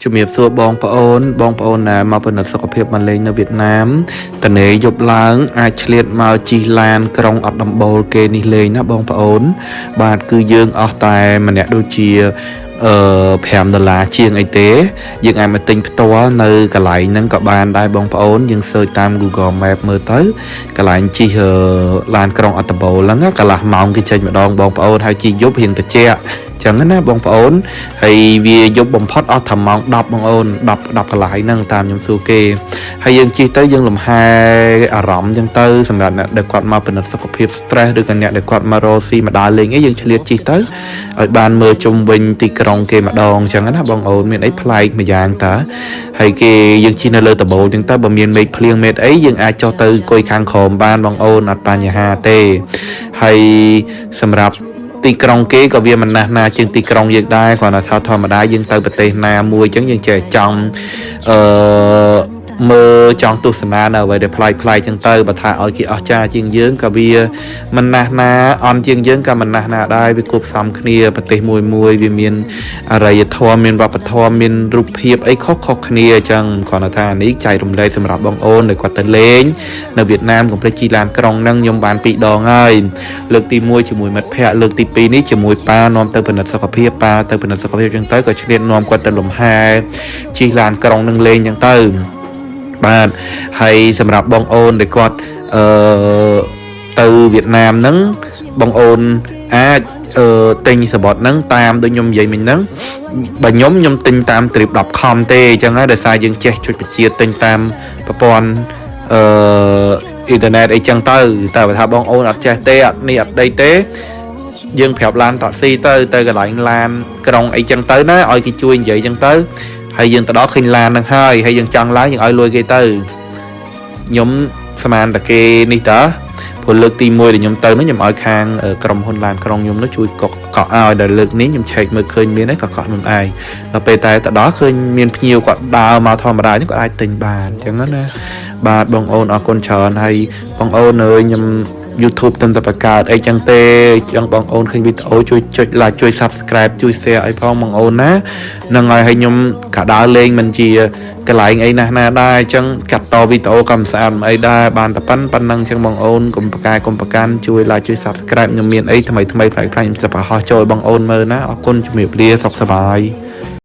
ជំរាបសួរបងប្អូនបងប្អូនដែលមកពិនិត្យសុខភាពមកលេងនៅវៀតណាមតនេយប់ឡើងអាចឆ្លៀតមកជិះឡានក្រុងអត់ដំបូលគេនេះលេងណាបងប្អូនបាទគឺយើងអស់តែម្នាក់ដូចជា5ដុល្លារជាងអីទេយើងអាចមកទិញផ្ទាល់នៅកន្លែងហ្នឹងក៏បានដែរបងប្អូនយើង search តាម Google Map មើលទៅកន្លែងជិះឡានក្រុងអត់ដំបូលហ្នឹងកន្លះម៉ោងគេចេញម្ដងបងប្អូនហើយជិះយប់រៀងត្រជាក់ចឹងណាបងប្អូនហើយវាយប់បំផុតអស់ថាម៉ោង10បងអូន10 10កន្លះហ្នឹងតាមខ្ញុំសួរគេហើយយើងជិះទៅយើងលំហែអារម្មណ៍ចឹងទៅសម្រាប់អ្នកដែលគាត់មកពិនិត្យសុខភាព stress ឬក៏អ្នកដែលគាត់មករកស៊ីមកដើរលេងអីយើងឆ្លៀតជិះទៅឲ្យបានមើលជុំវិញទីក្រុងគេម្ដងចឹងណាបងអូនមានអីប្លែកម្យ៉ាងតើហើយគេយើងជិះនៅលើដំបូលចឹងទៅបើមានមេឃភ្លៀងមេឃអីយើងអាចចុះទៅអង្គុយខាងក្រោមបានបងអូនអត់បញ្ហាទេហើយសម្រាប់ទីក្រុងគេក៏វាមិនណាស់ណាជាងទីក្រុងយើងដែរគ្រាន់តែថាធម្មតាយើងទៅប្រទេសណាមួយអញ្ចឹងយើងចេះចង់អឺមើលចង់ទស្សនានៅអ្វីដែលប្លែកប្លែកចឹងទៅបើថាឲ្យគេអស្ចារ្យជាងយើងក៏វាមិនណាស់ណាអន់ជាងយើងក៏មិនណាស់ណាដែរវាគួបផ្សំគ្នាប្រទេសមួយមួយវាមានអរិយធម៌មានវប្បធម៌មានរូបភាពអីខុសៗគ្នាអញ្ចឹងគ្រាន់តែថានេះចែករំលែកសម្រាប់បងអូនដែលគាត់ទៅលេងនៅវៀតណាមកុំភ្លេចជិះឡានក្រុងហ្នឹងខ្ញុំបាន2ដងហើយលើកទី1ជាមួយមិត្តភ័ក្តិលើកទី2នេះជាមួយប៉ានាំទៅពិនិត្យសុខភាពប៉ាទៅពិនិត្យសុខភាពអញ្ចឹងទៅក៏ឆ្លៀតនាំគាត់ទៅលំហែជិះឡានក្រុងនឹងលេងអញ្ចឹងទៅបាទហើយសម្រាប់បងអូនដែលគាត់អឺទៅវៀតណាមហ្នឹងបងអូនអាចទិញសបុតហ្នឹងតាមដូចខ្ញុំនិយាយមិញហ្នឹងបើខ្ញុំទិញតាម trip.com ទេអញ្ចឹងហើយដោយសារយើងចេះចុចបញ្ជាទិញតាមប្រព័ន្ធអឺអ៊ីនធឺណិតអីចឹងទៅតែបើថាបងអូនអត់ចេះទេអត់នេះអត់ដីទេយើងប្រាប់ឡានតាក់ស៊ីទៅទៅកន្លែងឡានក្រុងអីចឹងទៅណាឲ្យគេជួយនិយាយចឹងទៅហើយយើងទៅដល់ឃើញឡានហ្នឹងហើយហើយយើងចង់ឡើងយើងឲ្យលុយគេទៅខ្ញុំស្មានតែគេនេះតើព្រោះលើកទី1ដែលខ្ញុំទៅនោះខ្ញុំឲ្យខាងក្រុមហ៊ុនឡានក្រុងខ្ញុំនោះជួយកក់កក់ឲ្យដល់លើកនេះខ្ញុំឆែកមើលឃើញមានហើយក៏កក់ខ្លួនឯងដល់ពេលតែទៅដល់ឃើញមានភ្ញៀវគាត់ដើរមកធម្មតានេះគាត់អាចទិញបានអញ្ចឹងណាបាទបងអូនអរគុណច្រើនហើយបងអូនអើយខ្ញុំ YouTube ទើបតែបង្កើតអីចឹងទេចង់បងអូនឃើញវីដេអូជួយចុច like ជួយ Subscribe ជួយ Share ឲ្យផងបងអូនណាហ្នឹងហើយហើយខ្ញុំក៏ដើរលេងមិនជាកន្លែងអីណាស់ណាដែរអញ្ចឹងកាត់តវីដេអូក៏មិនស្អាតមិនអីដែរបានតែប៉ុណ្ណឹងអញ្ចឹងបងអូនកុំប្រកែកុំប្រកាន់ជួយ like ជួយ Subscribe ខ្ញុំមានអីថ្មីថ្មីប្លែកៗខ្ញុំจะបង្ហោះចូលបងអូនមើលណាអរគុណជំរាបលាសុខសប្បាយ។